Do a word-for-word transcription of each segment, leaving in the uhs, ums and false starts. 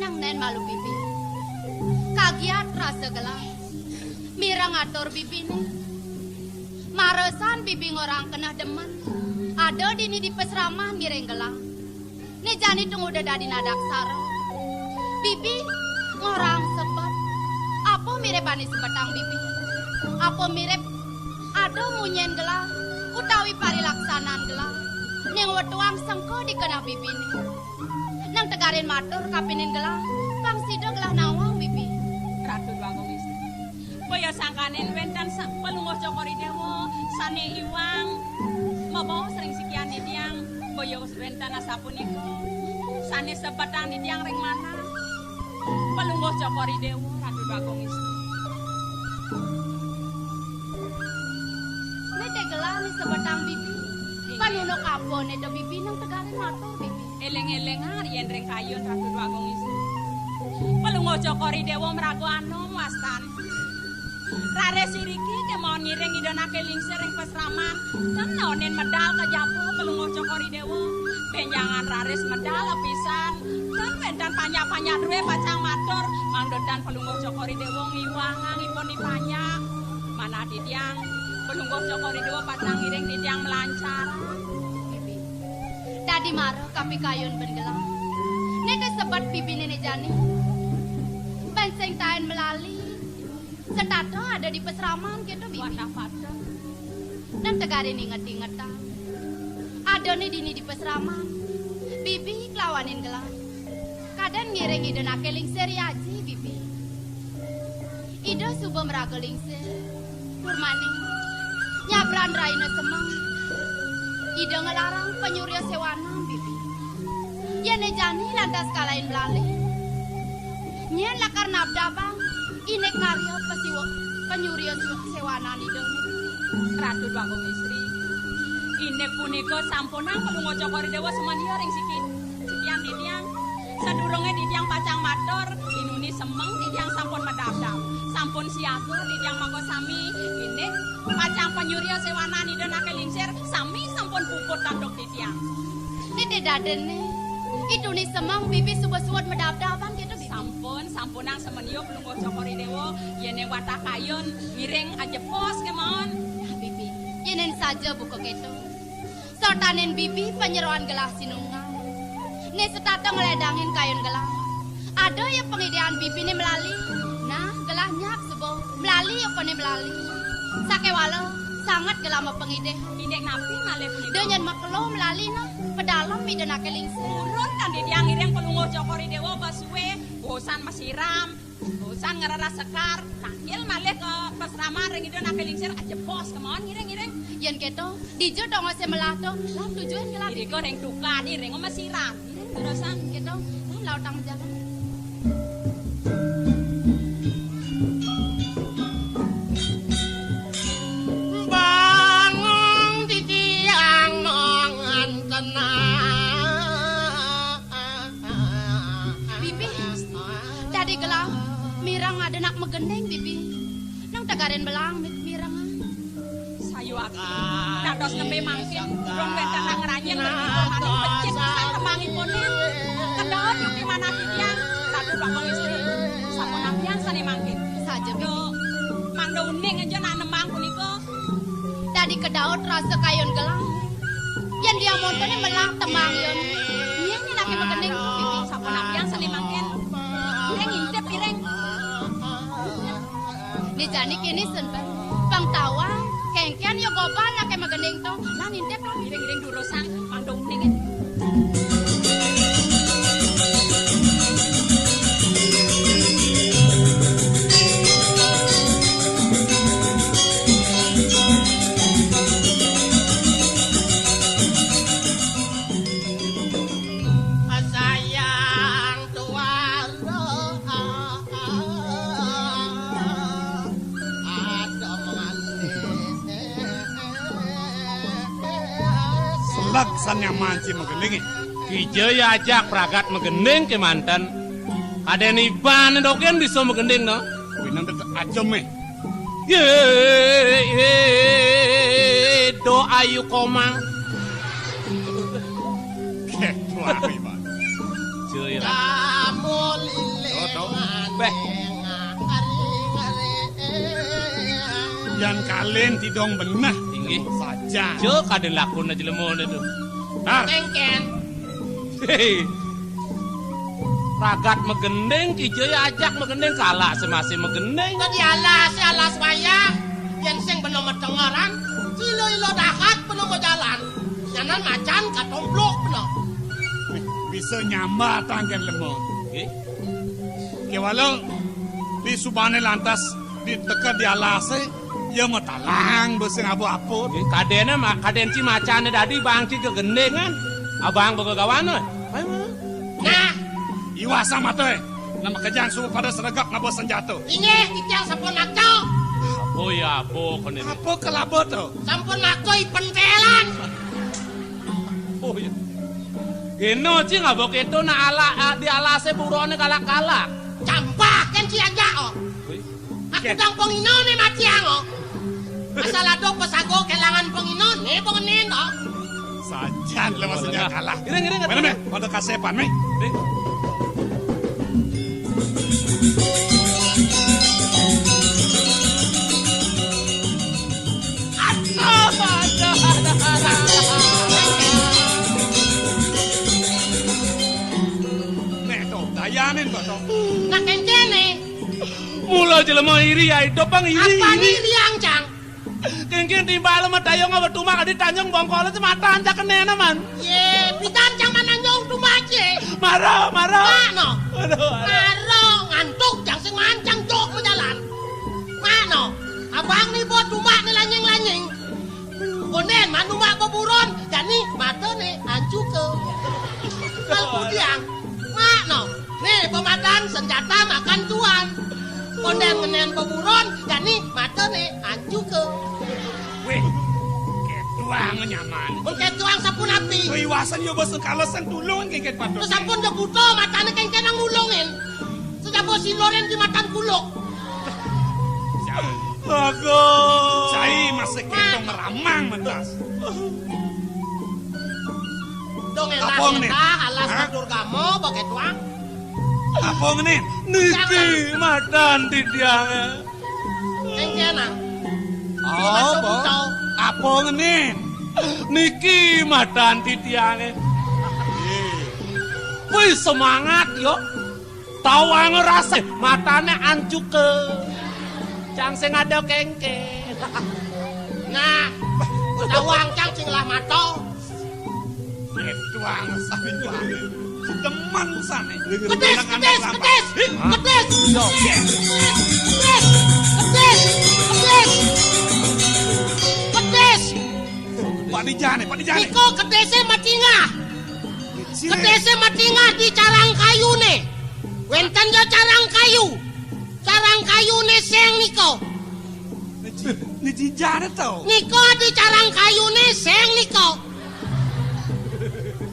Nang nén malu bibi. Kagiat rasa gelah. Mireng atur bibiné. Marasan bibi ngorang keneh demen. Ada dini di pasraman ngiring gelah. Né jani tung udah dadi nadaksara. Bibi ngorang sebet. Apa mirip ané sebetang bibi? Apa mirip ada munyin gelah utawi parilaksanan gelah? Ning wetuang sengka di keneh bibiné. Nang tegarin matur kapining gelah, pang sida gelah nawang bibi. Ratu Dwagung Istri. Boya sangkaning wénten sa-, Palungguh Cokor I Déwa sané iwang mabaos ring sikian titiang, boya wénten asapunika sané sebetang titiang ring manah Palungguh Cokor I Déwa, Ratu Bagong Istri. Né té gelah né sebetang bibi. Inggih. Panunuk apa né da bibi nang tegarin matur bibi? Éling-élingang yén ring kayun, Ratu Dwagung Istri. Palungguh Cokor I Déwa maraga anom wastan. Raris iriki kémaon ngiring Ida Anaké Lingsir ring pasraman, tan onin medal ka jaba Palungguh Cokor I Déwa. Bénjangan raris medal apisan, tan wénten panjak-panjak drué pacang matur, mangda tan Palungguh Cokor I Déwa ngiwangang ipun i panjak. Manah titiang, Palungguh Cokor I Déwa pacang ngiring titiang malancaran. Dadi mara kapikayun ben gelah. Né té sebet bibiné né jani. Ben sing taén malali. Setata ada di pasraman kéto, bibi. Wadah pada. Nang tegarin inget-ingetang. Adané dini di pasraman. Bibi kelawanin gelah. Kadén ngiring Ida Anaké Lingsir aji, bibi. Ida suba maraga lingsir. Tur mani, nyabran raina semeng. Ida nglarang panyurya séwanan, bibi. Yén né jani lantas kalahin malali. Nyén lakar nabdabang indik karya pasiwa-, panyurya siwa-, séwanan Ida. Ratu Dwagung Istri. Indik punika sampunang Palungguh Cokor I Déwa sumandya ring siki. Sikian titiang, sadurungé titiang pacang matur, inuni semeng titiang sampun madabdab, sampun siaga titiang makasami, indik pacang panyurya séwanan Ida Anaké Lingsir, sami sampun puput antuk titiang. Né té dadiné, inuni semeng bibi suba suud madabdaban kéto, bibi. Sampun, sampunang sumandya Palungguh Cokor I Déwa, yén né wadah kayun ngiring ajebos kémaon. Nah, bibi, yén né saja buka kéto. Sotanin bibi panyeroan gelah sinunggal. Né setata ngledangin kayun gelah. Ada ya pangidihan bibiné malali. Nah, gelah nyak suba. Malali ya koné malali. Sakéwala sanget gelah mapangidih. Indik napi malih punika? Da nyén makelo malali nah. Pedalem Ida Anaké Lingsir. Purun tan titiang ngiring Palungguh Cokor I Déwa bas sué. Bosan masiram. Usan ngrereh sekar, tangkil malih ka pasraman ring Ida Anaké Lingsir, ajebos kemawon ngiring-ngiring. Yén kéto, dija tongosé melah to, lan tujuin gelah. Irika ring tukad, iring masiram. Ngiring terusan. Kéto, hmm, lautang menjalan. Bangun titiang mangantenan. Bibi, dadi gelah mireng ada nak magending, Bibi. Nang tegarin belang mi-, mireng. Sayuwaka. Dados nembé mangkin, durung wénten nak ngranjing, becik pisan tembangipuné. Kedhaut yuki manah titiang, Ratu Bagong Istri. Sapunapian sané mangkin? Saja, Bibi. Aduh, mangda uning aja nak nembang punika. Dadi kedhaut rasa kayun gelah. Yén dia montoné melah tembang yén. Nyén nyenaké magending, Bibi. Sapunapian sané mangkin. Iring intip, iring. Né jani kéné sen, Bang. Pang tawang, kéngkén ya goban naké magending to. Lan intip lah. Iring-iring durusang, mangda uning. Sayang tuara. Seleg san nyaman ci magending. Kija ya ajak pragat magending kémanten. Kadén ibané dogén bisa magending, no. Winang tetep ajem, eh. Yé, yé, do ayu komang. Kéto ayu, Bang. Cuy, Béh. Yan kalen tidong beneh. Inggih. Sajan. Jo kadén lakuna jelema to. Tar. Kéngkén. Hé. Ragat magending, kija ya ajak magending, kalak sing masih magending. Dadi alasé alas wayah, yén sing bena matengeran, sila-ila dahat bena majalan. Nyanan macan katomplok bena. Bisa nyambatang kén lema. Nggih. Kéwala di subané lantas di teka di alasé, ya matalang basa ngaba-aba. Kadéné ma-, kadén ci macané dadi bang ci gegendingan. Abang begegawan, wé. Nah, iwasang mata, eh. Nama kejang suba pada seregep ngaba senjata. Inggih, titiang sampun makta. Apa ya, apa kene? Apa kelaba to? Sampun makta i pentelan. Oh ya. Kena ci ngaba kéto nak ala, a, di alasé buroné kalak-kalak. Campah kén ci ajak, oh. Wih. Aku dang penginané matiang, oh. Asal ada pesago kelangan penginané, pengenin, oh. Sajan lah maksudnya kalah. Iring, iring, mana, iring. Meh? Pada kasepan, meh. Iring. Aduh, aduh, aduh, aduh. Nek to, dayanin to, to. Nah, kéngkéné. Mula jelema iri ya, idup bang iri, apa iri. Nih liang, Cang? Kéngkén timbal medayong apa tumak di Tanjung Bongkol itu matan cak kene, man. Yé, pidan Cang mananjong tumak, yé. Mara, mara. Mak no. Aduh, aduh. Mara, ngantuk, Cang sing mancang cok majalan. Mak no. Abang nih buat tumak nih lanying-lanying. Kondén manumbak beburon, jani matané ancuké. Kal pudiang, mak no. Né pematan senjata makan tuan. Kondén ngenén beburon, jani matané ancuké. Wéh, ketuang nyaman. Mun ketuang sapunapi? Wéh, iwasan yo basa kala sing tulung kéngkén patut. Terus sampun yo buta matané kéngkén nang nulungin. Sejaba silorin di matan kuluk. Ago. Cai masih kéto meramang mentas. Dong apa ngene? Elah, elah, alas. Hah? Matur gamo, pakai tuang. Apa ngene? Niki matan titiange. Engkena. Apa? Apa ngene? Niki matan titiange. Wih, semangat yo. Tawang rasa matane ancuke. Cang sing ada kengke. Nah, tawang cang sing lah mato. Tuang sami tuang. Demen sami. Kedis, kedis, kedis. Hah? Kedis. Yo. Kedis. Kedis. Kedis. Kedis. Pak Dijane, Pak Dijane. Niko kedise matingah. Kedise matingah di carang kayune. Wenten ya carang kayu. Carang kayune sing niko. Ni jijane to. Niko di carang kayune sing niko.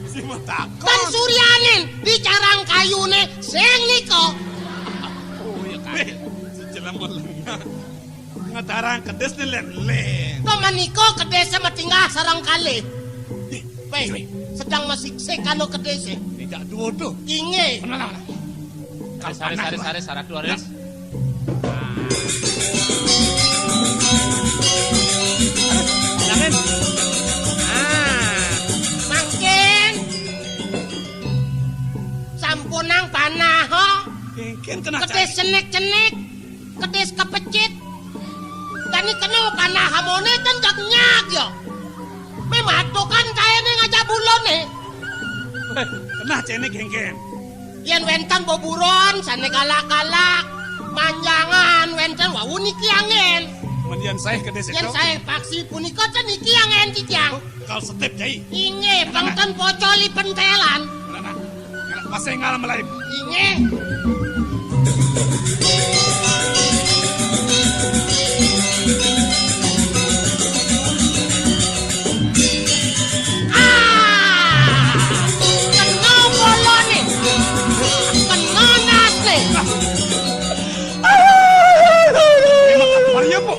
Si matakon. Tan suryanin di carang kayune sing niko. Oh, ya kan. Weh, si jelema lengah. Ngedarang kedis ni len-len. To maniko kedise matingah sareng kalih. Weh, sedang masiksik karo kedise. Tidak dua tuh. Inggih. Mana, mana? Saris, saris, saris, saris, saris, dua, saris. Nah. Mangkin. Sampunang panah, ho. Mungkin kena. Kedis cenik-cenik. Kedis kepecit. Dani kena panah amone kan jak nyak yo. Mematukan kaene ngajak bulone. Kena cenik hengken. Yen wenten boburon sane galak-galak, manjangan wenten wau niki angen. Men yen sae kedis. Yen sae paksi punika ten niki angen titiang. Kal setip, Jai. Inggih, pengten pocol i pentelan. Mana, mana? Masih ngalam lain. Inggih. Ah! Kena bolone. Kena nasne. Memang apa ya, Pok?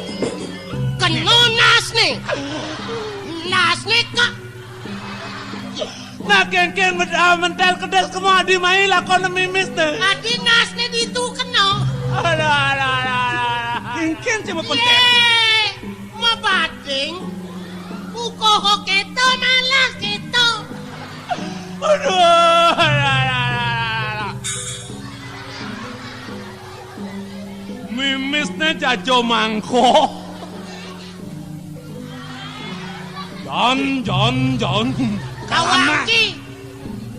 Kena nasne. Nasne kok. Nah, kengken med-, ah, mentel kedes kemo adi mai lakon mimis te. Adi nasne ditu kena. Alah, alah, alah, alah, alah. Engkén sing mapentén. Yé, mabading. Buka kéto malah kéto. Aduh, alah, alah, alah, alah. Mimisné jaja mangkok. Jan, jan, jan. Kawaki.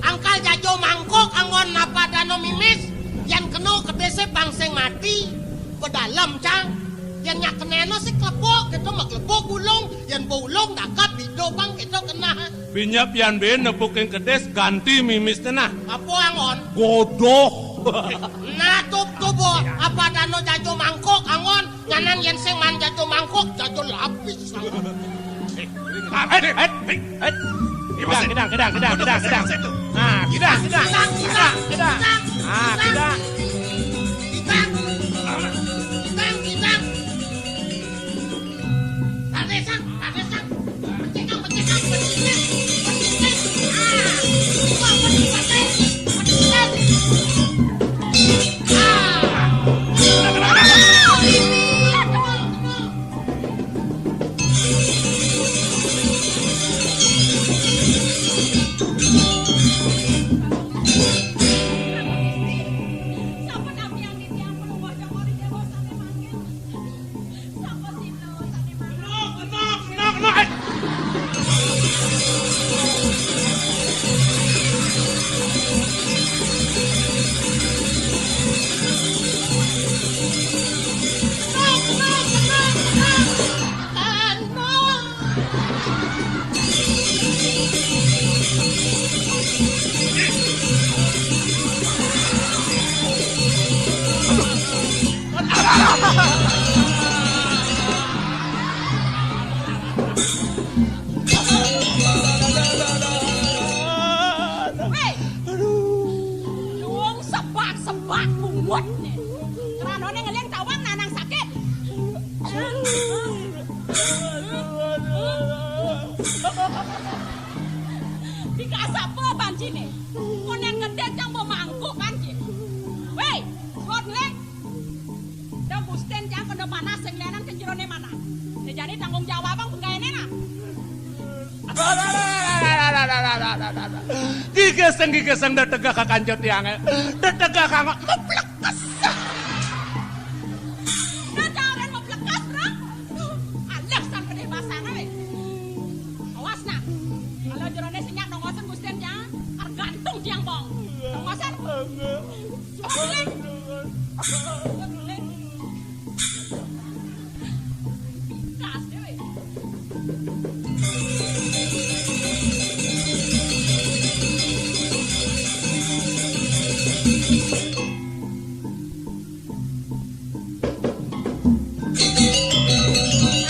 Angkal jaja mangkok anggon napadana mimis, yén kena kedisé pang sing mati, pedalem cang. Yén nyak kenéna sing klebuk, kéto maklebuk ulung, yén ba ulung dakep idup pang kéto keneh. Binyep yan buin nepukin kedis ganti mimisné nah. Apa anggon? Godoh. Nah, tup, tup, apa dana jaja mangkok anggon? Nyanan yén sing maan jaja mangkok, jaja lapis. Eh, eh, eh, eh. Kidang, kidang, kidang, kidang, kidang, kidang. Nah, kidang, kidang, kidang, kidang. Nah, kidang. Kidang, kidang. Wéh! Aduh. Luung sebak-sebak kuwat né. Kranané ngeling tawang nanang sakit. Dikasapa panciné? Konén gedé cang pemangku kan, Ci. Wéh, hot ngeling. Dong Gustin cang kena panah sing lénan ka jeroné manah. Né jani tanggung jawabang penggaéné nah. Gigiseng, gigiseng, da tegeh ka kancut tiangé. Da tegeh ka ngok, meplekas. Nah, cang orahang meplekas, Bro. Alih san pedih basana, wéh. Awas nah. Kalau jeroné sing nyak nongosin Gustin cang, arep gantung tiang bong. Nongosin.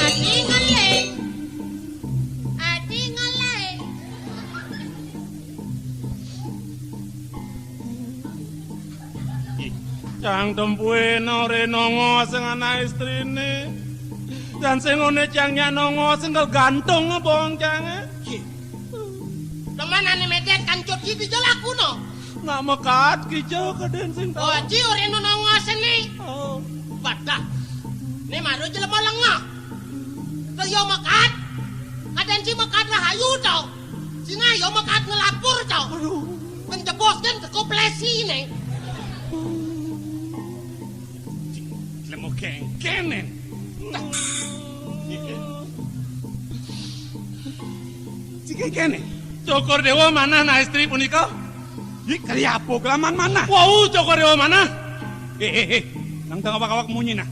Adi ngeling. Adi ngeling. Cang tempuin orahang nongos sing anak istriné. Dan sing oné cang nyak nongos sing gantung bong cangé. Demen ané medét kancut iki jelak kuno. Nak mekat kija kadén sing tau. Oh, ji orahang nongos né. Oh. Badah. Né mara jelema lengah. Kaya mekat. Kadén ji mekat rahayu to. Sing ayo mekat ngelapor to. Aduh. Kan jebos kan teko plesiné. Lemo kengkenen. Sing kéné. Cokor Déwa manah nah istri punika. Ih, kari apa kelaman manah? Wau, Cokor Déwa manah. Eh, eh, eh. Nang tengah awak-awak munyi nah.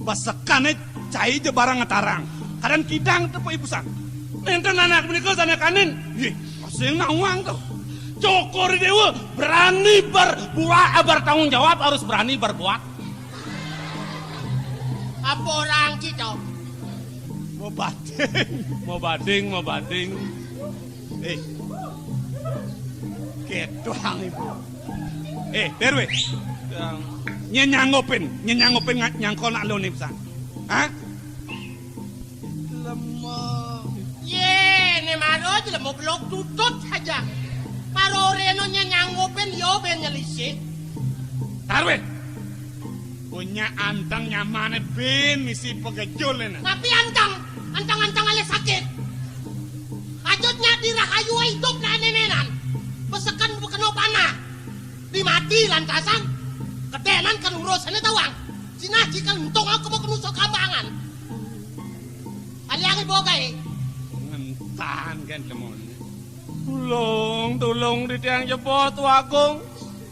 Basekané cai ja barang ngetarang. Kadén kidang tepuk ibusan. Nénten anak punika sané kanin. Ih, sing nawang to. Cokor Déwa berani berbuat, bertanggung jawab, harus berani berbuat. Apa orang kita? Mau bading. Mau bading, mau bading. Eh. Kéto ang ibu. Eh, Déwa. Nyén nyanggupin, nyén nyanggupin nga-, nyangkol nak luné pisan. Hah? Lemah. Yé, né mara aja lemah belok tutut aja. Mara orahang nyén nyanggupin ya ben nyelisih. Tarwé. Nyak anteng nyamané bin misi pagejul né. Tapi anteng, anteng-anteng alih sakit. Aja nyak dirahayu idup nak nénénan. Besekan bekeno panah. Dimati lantasan. Kedénan kan urusané tawang. Sinah jikal entong aku mau kenusuk kambangan. Aliange bogae. Ngentan kan lemon. Tulung, tulung titiang jebos, Tuagung.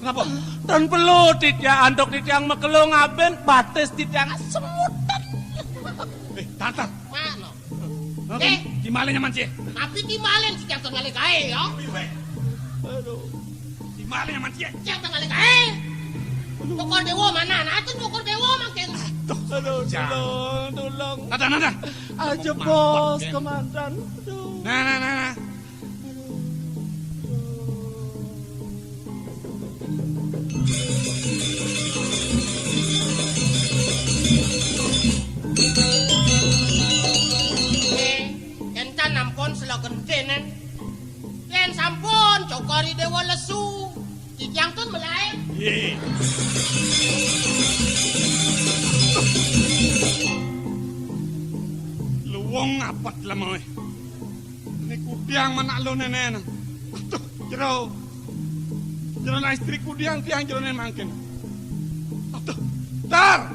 Kenapa? Dan perlu titiang antuk titiang makelung aben batis titiang semutan. Eh, tar, tar. Mano? Kenapa? Eh. Timalin nyaman sih. Tapi timalin sih jangan ngalih gae ya. Aduh. Timalin nyaman sih. Jangan ngalih gae. Tukul dewa mana? Nah, itu tukul dewa makin. Aduh, tulung, tulung. Nada, nada. Aja bos kemanten. Aduh. Nah, nah, nah, nah. Éh, éntan ampun sela genténen. Yén sampun cokori déwa lesu, titiang tun melaé. Yé. Luwung apet lemoh. Né kudiang menak lo nénénan. Aduh, jero. Jero nak istri kudiang tiang jero nén mangkin. Aduh, tar.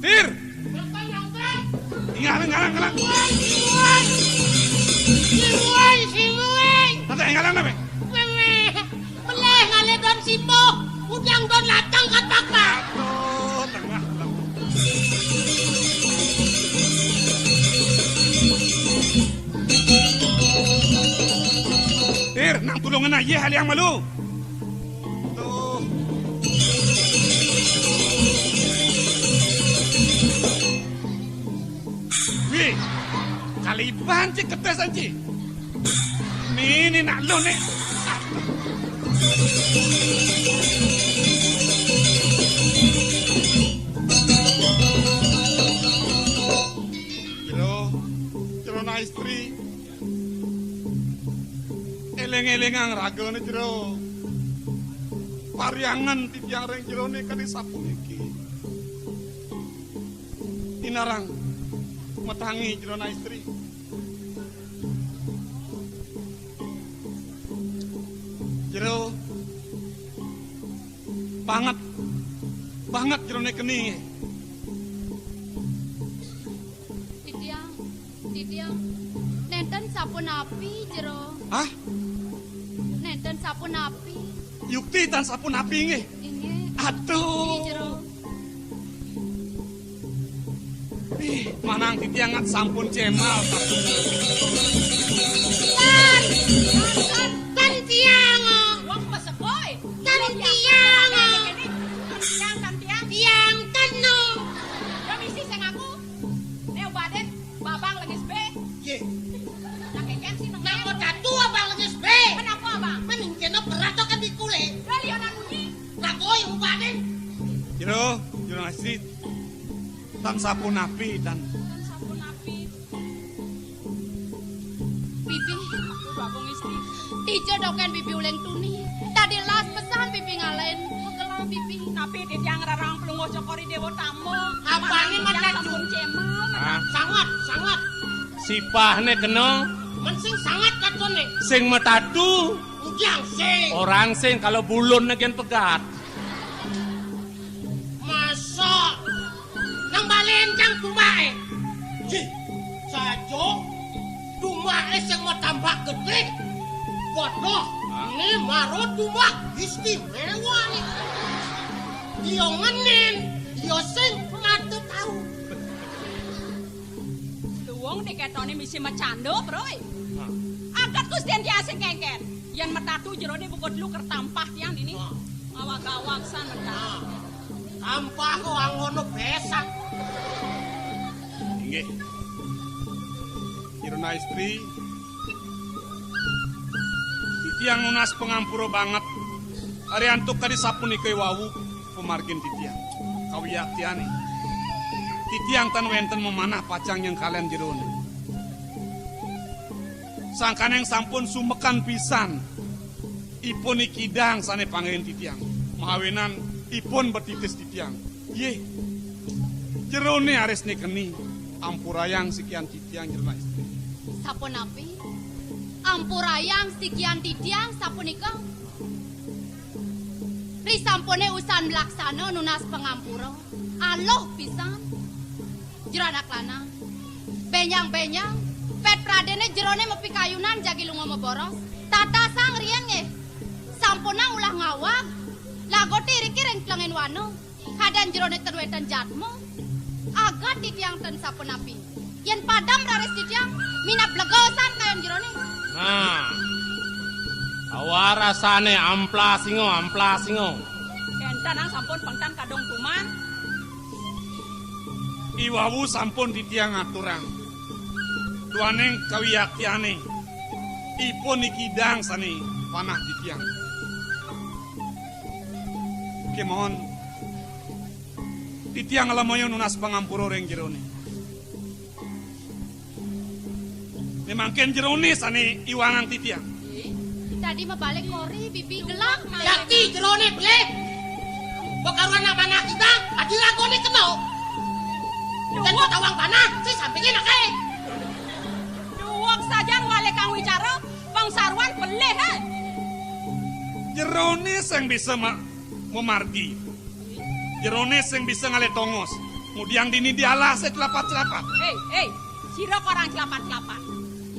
Tir. Ingalan, ingalan, ingalan. Simuwai, simuwai, simuwai. Tante, ingalan apa? Meleh ngalih don sipo, kudiang don latang katakan. Aduh, tengah, tengah. Tir, nang tulungan aja hal yang malu. Tuh. Wih, kaliban cik ketesan cik. Nih, nih nak lu nih. Jero, jero na istri. Éling-élingang ragané jero. Pariangan titiang ring jeroné kadi sapuniki. Inarang matangi jero na istri. Jero banget, banget jeroné keni. Titiang, titiang, nénten sapunapi jero? Hah? Nénten sapunapi? Yukti tan sapunapi nggih. Inggih. Aduh. Inggih, jero. Ih, manang titiang ngat sampun cemal. Tan, tan, tan tiang. Wong pesek, boy. Tan tiang. Tan tiang, tan tiang. Tiang ten no. Ya misi sing aku. Né ubadin babang legis bé. Yé. Nah, kékén sih nang. Napa datu abang legis bé? Kenapa, Bang? Mending kena berat kan dikule. Lah, liya nang munyi. Lah, kowe ubadin. Jero, jero asri. Tan sapunapi, tan. Tan sapunapi. Bibi, aduh, Bagong Isti. Dija dokén Bibi uling tuni. Dadi las pesan Bibi ngalahin. Kelah Bibi. Napi titiang ngrerang Plungguh Cokor I Déwa Tama? Apané matadu? Sampun cemal. Hah? Sanget, sanget. Sipahné kena. Men sing sanget katoné. Sing matadu. Ujang sing. Orang sing kalau bulunné gén pegat. Masa nang balen cang tumbake. Cih, saja tumbake sing matambah gedhe. Waduh, hah? Ini maro tumbak istimewa nih. Iya ngenen, iya sing mata tahu. Luwung diketoni misi macando, Broy. Hah? Angkat Gusti Enti asing kengken. Yen metatu jerone buka dulu kertampah tiang dini. Hah? Ngawak-ngawak san mendah. Hah? Tampah kok angono besak. Inggih. Irna istri, titiang nunas pangampura banget. Ari antuk kadi sapunika wau pamargin titiang. Kawiyaktiyane, titiang tan wenten mamanah pacang nyengkalen jerone. Sangkaning sampun sumekan pisan ipun ikidang sane panggihin titiang. Mahawinan ipun betitis titiang. Yé, jeroné aris né keni, ampurayang sikian titiang, Jero Anak Istri. Sapunapi? Ampurayang sikian titiang sapunika? Risampuné usan mlaksana nunas pangampura, aluh pisan. Jero Anak Lanang. Bénjang-bénjang, pét pradéné jeroné mapikayunan jagi lunga maboros. Tatasang riin nggih. Sampunang ulah ngawag. Laguté iriki ring Tlengin Wana. Kadén jeroné ten wénten jadma. Agat titiang ten sapunapi. Yén padem raris titiang, minab legasan kayun jeroné. Nah. Awarasané amplas inga, amplas inga. Kénten ang sampun pengtan kadung tuman. Iwawu sampun titiang aturang. Duaning kawiaktiané. Ipun niki dang sané panah titiang. Kémaon titiang lemaya nunas pangampura ring jeroné. Né mangkin jeroné sané iwangang titiang. Ih, dadi mabalik kori, bibi gelap. Jati jeroné pelih. Pakaruan nak panah kita, adi ragoné kena. Dan tawang panah, si sampingin aké. Duweg sajan walih kang wicara, pangsaruan pelih, hé. Jeroné sing bisa ma-, mamargi. Jeroné sing bisa ngalih tongos. Ngudiang dini dialah sing celapat-celapat. Hei, hei, sira korang celapat-celapat.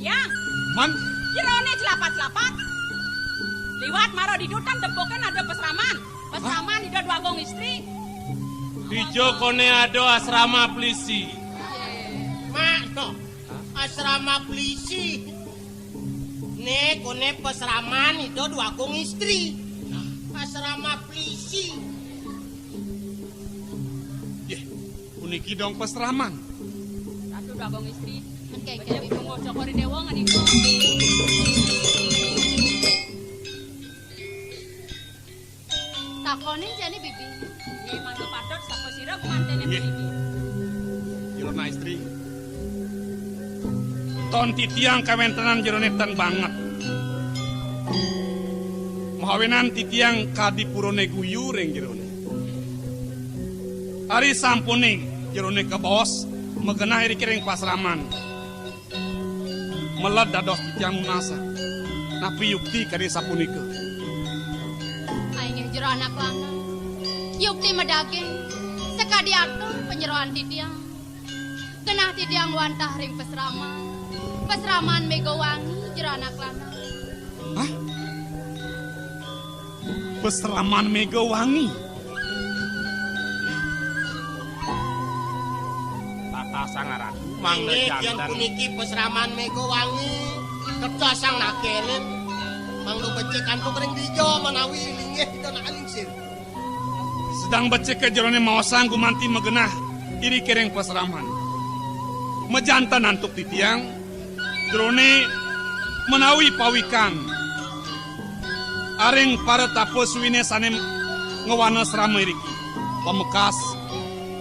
Yang? Man? Jeroné celapat-celapat. Liwat mara didutan debukin ada pasraman. Pasraman Ida Dwagung Istri. Dija koné ada asrama pelisi. Mak, to. Asrama pelisi. Né koné pasraman Ida Dwagung Istri. Asrama pelisi. Yéh, puniki dong pasraman. Ratu Dwagung Istri. Becik Punguh Cokor I Déwa ngenika. Takonin jani, Bibi. Nggih, mangga patut sapa sira gumantené puniki? Jero Anak Istri. Ton titiang kawéntenan jeroné ten banget. Mawinan titiang kadi purané guyu ring jeroné. Ari sampuné jeroné kabaos magenah iriki ring pasraman. Meled dados titiang nunasang. Napi yukti kadi sapunika? Inggih Jero Anak Lanang. Yukti madaging sakadi atur panyeroan titiang. Genah titiang wantah ring pasraman. Pasraman Méga Wangi, Jero Anak Lanang. Hah? Pasraman Méga Wangi. Tata Sang Ratu, mangda inggih, janten. Puniki pasraman Méga Wangi. Kerta Sang Nagelin. Mangda becik antuk ring dija menawi linggih kita nak lingsir. Sedeng becik jeroné maosang gumanti magenah iriki ring pasraman. Majanten antuk titiang, jeroné menawi pawikan aring para tapa suwiné sané ngwana srama iriki. Pamekas,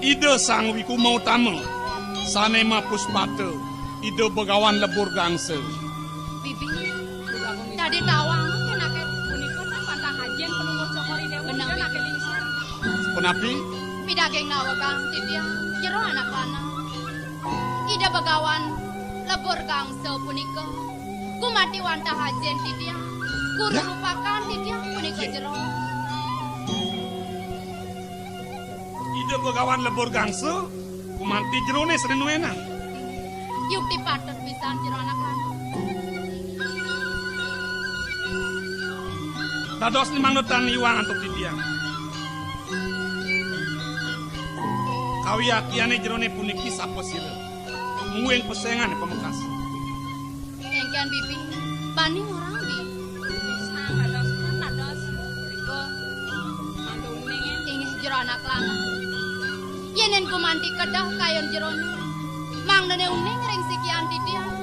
Ida Sang Wikuma Utama sané mapuspata, Ida Begawan Lebur Gangsa. Bibi, dadi tawang kénaké punika tan wantah ajin Palungguh Cokor I Déwa. Benang, Ida Bibi. Naké lingsir. Punapi? Midaging nawegang titiang Jero Anak Lanang. Ida Begawan Lebur Gangsa punika gumanti wantah ajin titiang. Guru rupakan titiang punika Jero. Ida Begawan Lebur Gangsa gumanti jeroné sané nuénang. Yukti patut pisan Jero Anak Lanang. Dados limang nutan iwang antuk titiang. Kawiaktiané jeroné puniki sapa sira? Mungguing pesengan pamekas. Kéngkén Bibi, bani ngorang, Bi. Sang dados, sang dados. Rika, mantu uning, ya. Inggih Jero Anak Lanang. Yéning gumanti kedah kayun jeroné, mangdané uning ring sikian titiang.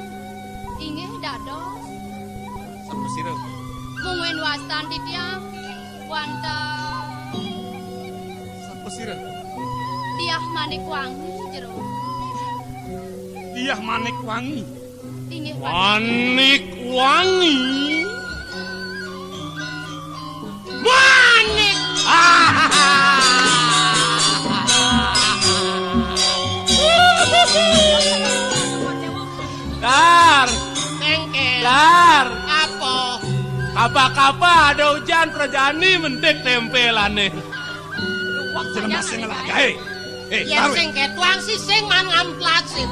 Inggih dados. Sapa sira? Mungguing wastan titiang. Wantah. Sapa sira? Diah Manik Wangi, Jero. Diah Manik Wangi. Inggih, Pak. Manik Wangi. Manik. Jani mentik tempelane. Jelema sing ngelagae. Eh, yén taruh. Sing ketuang sih sing man ngamplasin.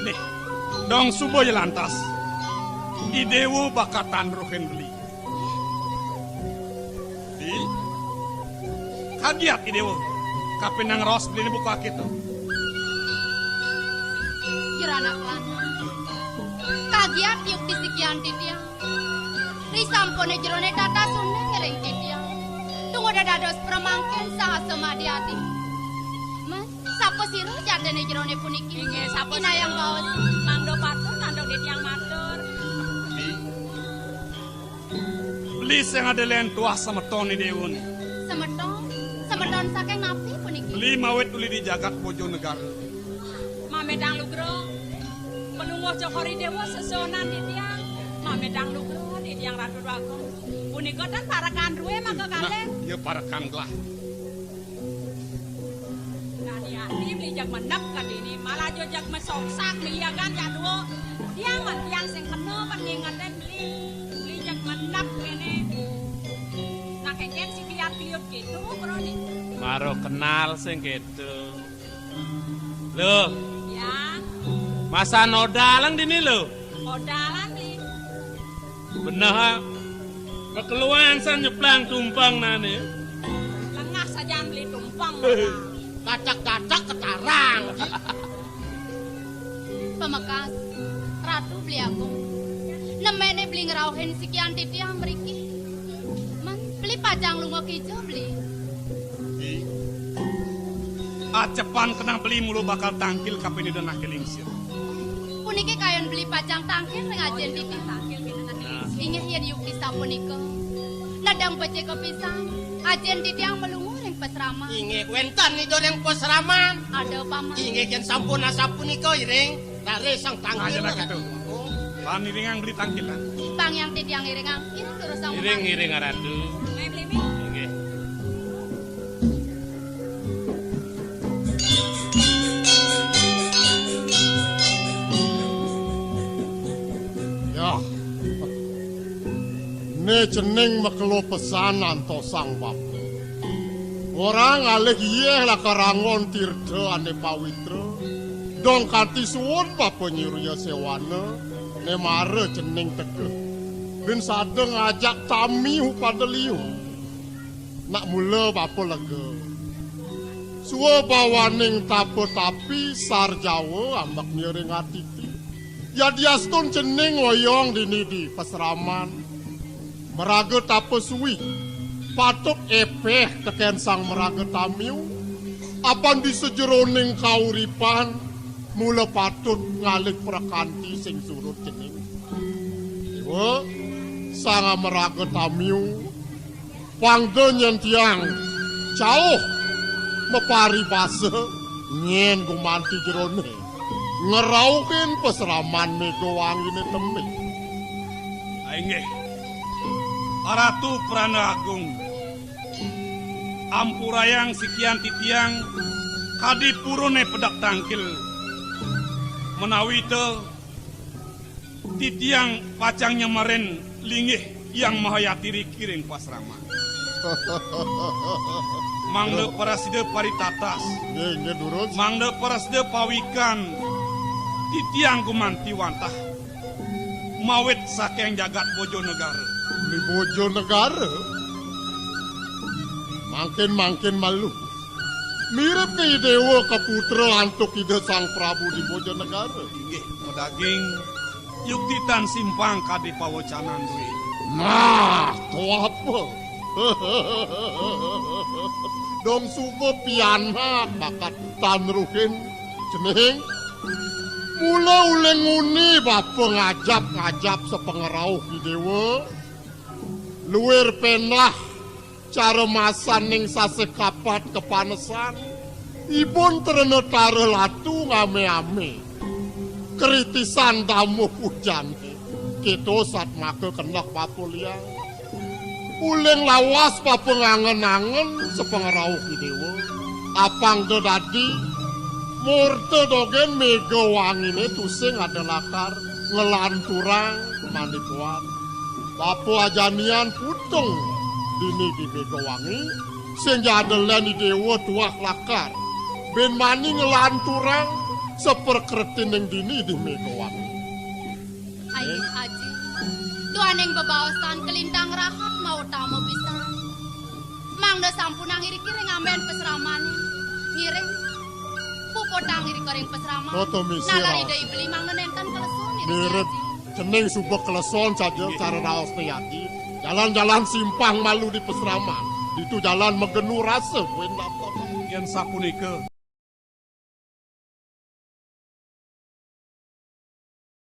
Nih, dong suba ya lantas. I Déwa bakal tanruhin beli. Di? Kagiat I Déwa. Kapining raos beliné buka kéto. Jero anak lanang. Kagiat yukti sikian titiang. Risampuné jeroné tata sunding ring titiang. Tumuda dados pramangkin saha semadi ati. Mas, sapa sira jatiné jeroné puniki? Inggih, sapa sira? Inayang baos. Mangda patut antuk titiang matur. Di? Beli sing ada lén tuah semeton I Déwa né. Semeton? Semeton saking napi puniki? Beli mawit uli di jagat Bojonegara. Mamedang lugra. Panungguh Cokor I Déwa sesuunan titiang. Mamedang lugra titiang Ratu Agung. Punika tan parekan drué mangga kalih. Nah, ya parekan gelah. Dadi ati beli jeg menep ka dini, malah jo jeg mesoksak miyagan jadua. Tiang men tiang sing kena pan ngingetin beli. Beli jeg menep kéné. Nah, kéngkén sing kliat-kliut kéto, Bro, né. Mara kenal sing kéto. Lho. Ya. Masa nodalang dini lho. Odalan beli. Beneh, ah. Kekeluan san nyeplang tumpeng nane. Lengah sajan beli tumpeng. Kacak-kacak ketarang. Pamekas, Ratu Beli Agung. Nemene beli ngrauhin sikian titiang mriki. Men, beli pacang lunga kija, beli. Di. Acepan kenang beli mula bakal tangkil kapining denah kelingsir. Puniki kayun beli pacang tangkil ring ajin titiang. Nah. Inggih yen yukti sapunika. Nedang becika pisan, ajin titiang malunga ring pasraman. Inggih, wenten ida ring pasraman. Ada, Paman. Inggih, yen sampun asapunika iring, raris sang tangkil. Ayo, nak itu. Pan iringang beli tangkilan. Pang yang titiang iringang, iring durus sang Iring, Paman. Iring, Ratu. Ayo, beli, beli. Inggih. Yah. Né cening makelo pesan antos sang bapa. Ora ngalih yéh lakar anggon tirta ané pawitra. Dong kanti suud bapa nyuria séwana, né mara cening teka. Bin sada ngajak tamiu pada liu. Nak mula bapa lega. Swabawaning tapa tapi sar Jawa ambek miring atiti. Yadiastun cening oyong dini di pasraman. Maraga tapa suwi. Patut epeh teken sang maraga tamiu. Apan di sajeroning kauripan mula patut ngalih prakanti sing surut cening. Iwa, sang maraga tamiu. Pangda nyén tiang jauh maparibasa nyén gumanti jeroné ngrauhin pasraman méga wanginé tembe. Inggih. Ratu Prana Agung. Ampurayang sikian titiang kadi puruné pedak tangkil. Menawi ta titiang pacang nyemerin linggih Hyang Mahayati riki ring pasraman. Mangda prasida paritatas. Nggih, nggih, durus. Mangda prasida pawikan titiang gumanti wantah. Mawit saking jagat Bojonegara. Di Bojonegara? Mangkin-mangkin malu. Mirip ke Déwa kaputra antuk Ida Sang Prabu di Bojonegara. Inggih, madaging yukti tan simpang kadi pawacanan dué. Nah, to apa? Dong suba pianak bakat tan ruhin cening. Mula uling nguni bapa ngajap-ngajap sapangrauh di Déwa. Luir pendah cara masaning sasih kapat kapanesan. Ibun trena tara latu ngame-ame. Kritisan damuh pujané. Kita satmaka keneh bapa liang. Uling lawas bapa ngangen-angen sapangrauh di Déwa. Apang da dadi murta dogén méga wanginé tusing ada lakar. Ngelanturang manikuan. Bapa ajanian putung dini di Megawangi, sing jadelen i dewa tuah lakar. Bin mani ngelanturang saperkretining dini di Megawangi. Ayu, Aji. Duaning bebaosan kalintang rahat mautama pisan. Mangda sampunang iriki ring amben pasramané. Ngiring. Puputang irika ring pasraman. Nalar Ida I Beli mangda nénten kalesun, Ida Mirib Aji. Cening suba kaleson saja cara raosné, Aji. Jalan-jalan simpang malu di pasraman. Ditu jalan magenu rasa buin lapar. Yén sapunika,